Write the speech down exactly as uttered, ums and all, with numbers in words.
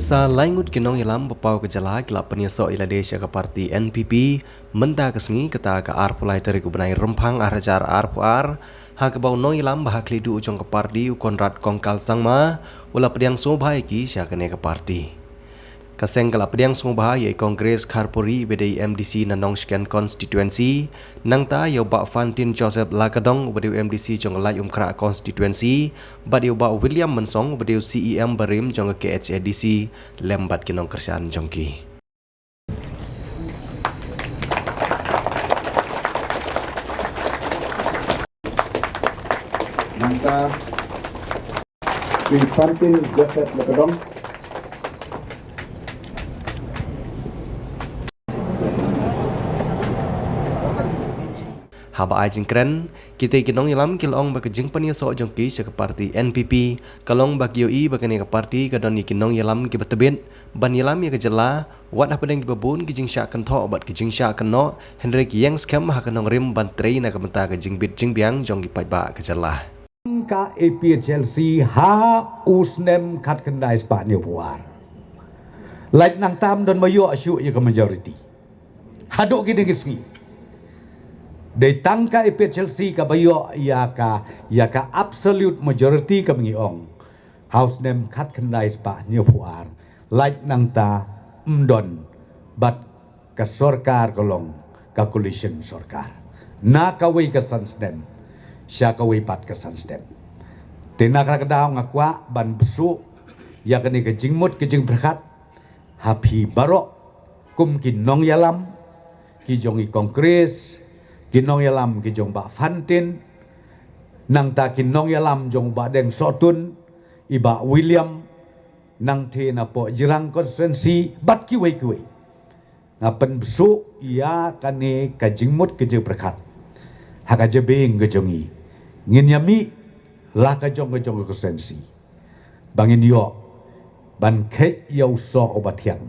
Sa lai ngut ki nongïalam ba paw ka jylla ki la pynïasoh ïa lade sha ka party N P P mynta ka sngi, kata ka arphew lai tarik u bnai Rymphang ar hajar arphew ar, ha kaba u nongïalam ba ha khlieh duh jong ka party u Conrad Kongkal Sangma u la pdiang sngewbha ïa ki sha kane ka party. Ka seng ka la pdiang sngewbha ïa i Congress Kharpuri, iba dei M D C na Nongshken constituency, nangta ïa u Bah Fantin Joseph Lakadong, uba dei u M D C jong ka Laitumkhrah constituency, bad ïa u Bah William Mynsong, uba dei u C E M barim jong ka K H A D C, lem bad ki nongkyrshan jong ki. Nangta Sri Fantin Joseph Lakadong. Haba ai jingkren, kitei ki nongïalam ki la ong ba ka jingpynïasoh jong ki sha ka party N P P ka long ba ki ïohi ba kane ka party ka don ïa ki nongïalam kiba tbit ban ïalam ïa ka jylla, wat hapdeng kiba bun ki jingshah kynthoh bad ki jingshah kynnoh, hynrei ki ïeng skhem ha ka nongrim ban trei na ka bynta ka jingbit jingbiang jong ki paidbah ka jylla. Ka A P H L C ha u snem khatkhyndai spah hynñiewphew ar, lait nangta ym don ba ïoh shuh ïa ka majority haduh kine ki sngi. Dei tang ka A P H L C kaba ïoh ïa ka, ïa ka absolute majority kaba ngi ong. Ha u snem khatkhyndai spah hynñiewphew ar, lait nangta ym don, bad ka sorkar ka long ka coalition sorkar na kawei ka san snem sha kawei pat ka san snem. Te na kata ka daw nga kwah ban bsuh ïa kane ka jingmut ka jingpyrkhat ha phi baroh, kum ki nongïalam, ki jong i Congress, ki nongïalam ki jong Bah Fantin, nangta ki nongïalam jong Bah Deng Sohtun, i Bah William, nangta na poh Jirang constituency bad kiwei kiwei. Nga pynbsuh ïa kane ka jingmut ka jingpyrkhat ha ka jabieng ka jong i. Ngin ïa mih la ka jong ka jong ka constituency ba ngin ïoh ban kheit ïa u soh uba thiang